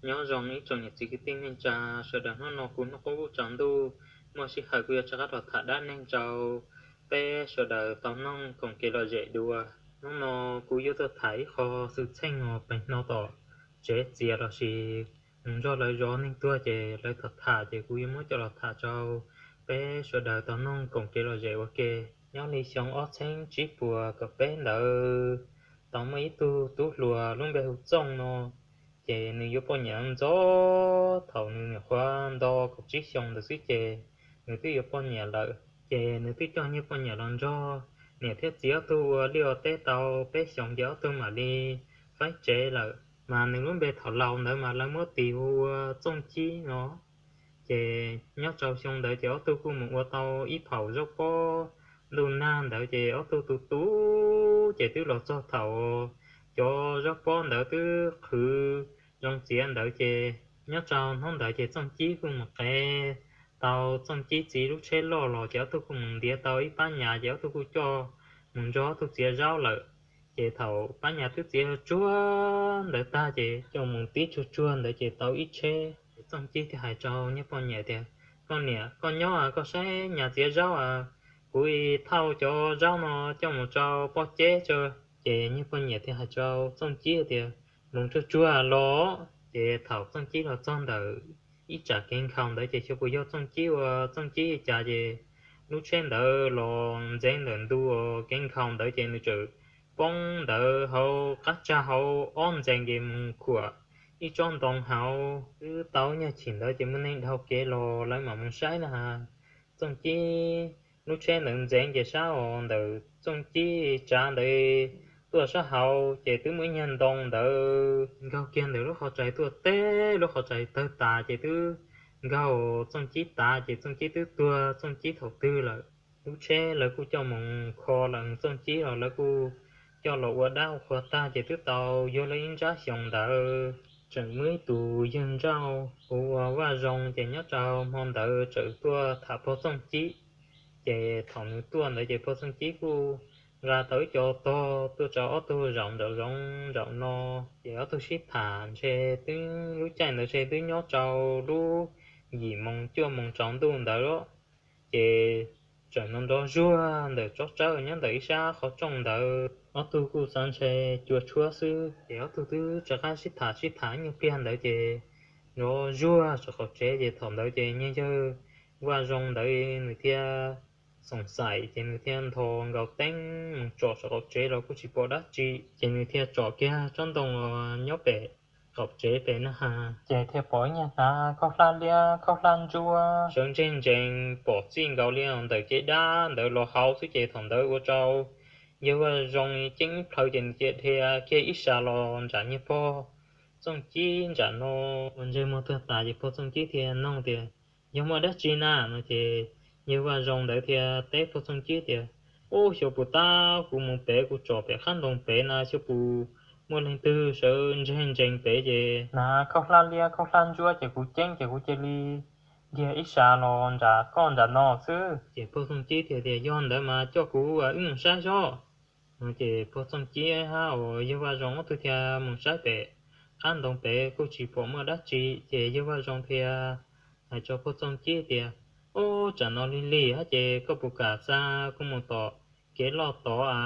Nyob zoo ib tsoom niam txiv kwv tij neej tsa sawv daws, hnub no kuv Hnub Qub Tsaus Ntuj muaj sij hawm kuv yuav rov qab los tham dab neeg rau peb sawv daws tau mloog koom kev lom zem dua. Hnub no kuv yuav tuaj tham ib qho xwm txheej uas pem no tom tsev txias lossis mus nrog lawv zov neeg tuag ces lawv tham tham ces kuv yuav muab coj los tham rau peb sawv daws tau mloog koom kev lom zem ua ke. Nyob li xyoo ob txheeb tsib puas kaum peb ntawd tau muaj ib tug tub hluas lub npe hu Txooj no, ces nws yuav poj niam ntxov thaum nws nyuam qhuav nto kaum tsib xyoo ntawd xwb ces nws twb yuav poj niam lawm. Ces nws twb coj nyiaj poj niam los nrog niam thiab txiv ob tug ua liaj ua teb tau peb xyoos ces ob tug mam li faib tsev lawm. Mas nws lub npe thaum laus ntawd mas lawv muab tis hu ua Txooj Cib no. Ces nyob rau xyoo ntawd ces ob tug kuj mus ua tau ib phaum zaub pob. Ntuj nag ntawd ces ob tug tu tu ces twb los txog thaum cov zaub pob ntawd twb qhwv zoo txiav ntawd ces nyob rau hnub ntawd ces Txooj Cib kuj mus qev tau Txooj Cib txiv lub tsheb loj los ces ob tug kuj mus ntiav tau ib pab nyas ces ob tug kuj coj mus nrog ob tug txiav zaub lawm. Ces thaum pab nyas twb txiav tsuag ntawd tag ces coj mus tib tsuag tsuag ntawd ces tau ib tsheb. Txooj Cib thiaj hais rau nyiaj poj niam tias, Koj niam, koj nyob koj saib nyas txiav zaub, kuv thauj cov zaub no coj mus rau poj ceb tso. Ces nyiaj poj niam thiaj hais rau Txooj Cib tias, Mus tsuag tsuag los. Ces thaum Txooj Cib los txog ntawm ib tsam kev nkhaus ntawd ces xyov puas yog Txooj Cib ua Txooj Cib li cas ces lub tsheb ntawd los ntxeev ntawm ntu kev nkhaus ntawd ces nws txawm poob ntawd hauv qab tsag hauv ob ntxees ces mus khuam ib tsob ntoo hauv. Twb tau nyuag chim ntawd ces muaj neeg dhau kev los lawv mam mus saib na has, Txooj Cib lub tsheb ntawd ntxeev ces sab os ntawm Txooj Cib tsav ntawd tuaj sab hauv ces twb muaj ib nyuag ntoo ntawd nkaug kiag ntawm lub qhov rais tuaj teb lub qhov rais tawg tas ces twb nkaug Txooj Cib tav ces Txooj Cib twb tuag Txooj Cib thaum twg lawm. Lub tsheb lawv kuj coj mus kho lawm Txooj Cib los lawv kuj coj los ua dab ua qhua tag ces twb tau yuav luag ib nrab xyoo ntawd tseem muaj ib tus yawg nrauj hu ua Vaj Zoo ces nyob rau hmo ntawd txawm tuaj tham pog Txooj Cib. Ces thaum nws tuaj ntawd ces pog Txooj Cib kuj nqa tau ib co tog tuaj rau ob tug zaum nraum zoov nraum no. Ces ob tug sib tham ntshe twb lub caij ntawd ntshe twb nyob rau lub yim moos cuaj moos tsaus ntuj ntawd lawm. Ces txawm nrov nrov zuag ntawm tsob tsawb nyob ntawm ib sab qhov rooj ntawd, ob tug kuj xav ntshe cua tshuab xwb ces ob tug twb rov qab sib tham sib tham ib nyuag pliag ntawd ces nrov zuag saum qaum tsev ces thaum ntawd ces niag yawg Vaj Zoo ntawd nws thiaj xoom xaim ces nws thiaj nthos nkaus teeb mus tsom saum qaum tsev los kuj tsis pom dab tsi. Ces nws thiaj tsom kiag tsob ntoo nyob pem qaum tsev pem na has ces thiaj pom ib nyuag hnav khaub hlab liab khaub hlab ntsuab sawv ntseg ntsees pom txij nkaus li ntawm caj dab ntawd los hauv xwb ces thaum ntawd ua rau yawg Vaj Zoo ceeb ib plhaw ces nws cia dhia kiag ib sab los nram niag pog Txooj Cib nram no. Ua ntsej muag tuag tas ces pog Txooj Cib thiaj nug tias, Yog muaj dab tsi na? No ces yawg Vaj Zoo ntawd thiaj teb pog Txooj Cib tias, Ub, xyov puas tab kuv mus pem kuv tsom pem qab ntoo pem na xyov puas muaj leej twg sawv ntseg ntsees pem ces hnav khaub hlab liab khaub hlab ntsuab ces kuv ceeb ces kuv cia li dhia ib sab los nram koj nram no xwb. Ces pog Txooj Cib thiaj tias, Yog ntawd mas coj kuv wb mus saib sob. No ces pog Txooj Cib hab uas yawg Vaj Zoo ob tug thiaj mus saib pem qab ntoo pem kuj tsis pom muaj dab tsi ces yawg Vaj Zoo thiaj hais rau pog Txooj Cib tias, Ub, tsam no lig lig hab ces koj puas kam xa kuv mus tom kev loj tod a?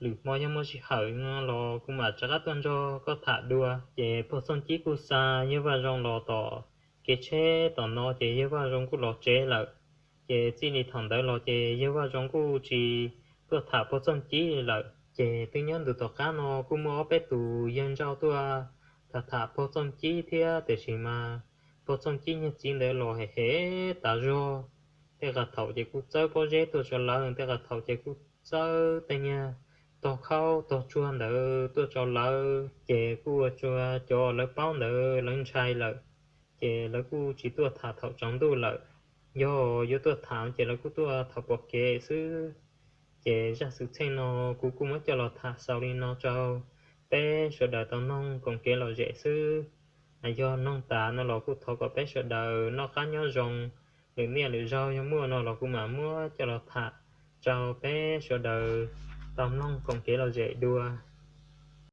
Lwm hmo yog muaj sij hawm no los kuv mam rov qab tuaj nrog koj tham dua. Ces pog Txooj Cib kuj xa yawg Vaj Zoo los tom kev tsheb tom no ces yawg Vaj Zoo kuj los tsev lawm. Ces txij li thaum ntawd los ces yawg Vaj Zoo kuj tsis tuaj tham pog Txooj Cib lawm. Ces twb nyob ntu tom qab no kuj muaj ob peb tus yawg nrauj tuaj tham tham pog Txooj Cib thiab tiam sis mas pog Txooj Cib niag txiv ntawd los hem hem tas zog. Tej qas thaum ces kuj txawb pob zeb tuaj rau lawv, tej qas thaum ces kuj txawb tej niag tog khaub tog tsuag ntawd tuaj rau lawv ces kuj ua rua cov lawv paub ntawd lawv ntshai lawm. Ces lawv kuj tsis tuaj tham thaum tsaus ntuj lawm, yog yuav tuaj tham ces lawv kuj tuaj thaum pom kev xwb. Ces zaj xwm txheej no kuv kuj muab coj los tham xaus li no rau peb sawv daws tau noog koom kev lom zem xwb. Yog noog tas no los kuj thov kom peb sawv daws noj qab nyob zoo, lwm niaj lwm zaug yog muaj no los kuv mam muab coj los tham rau peb sawv daws tau mloog koom kev lom zem dua.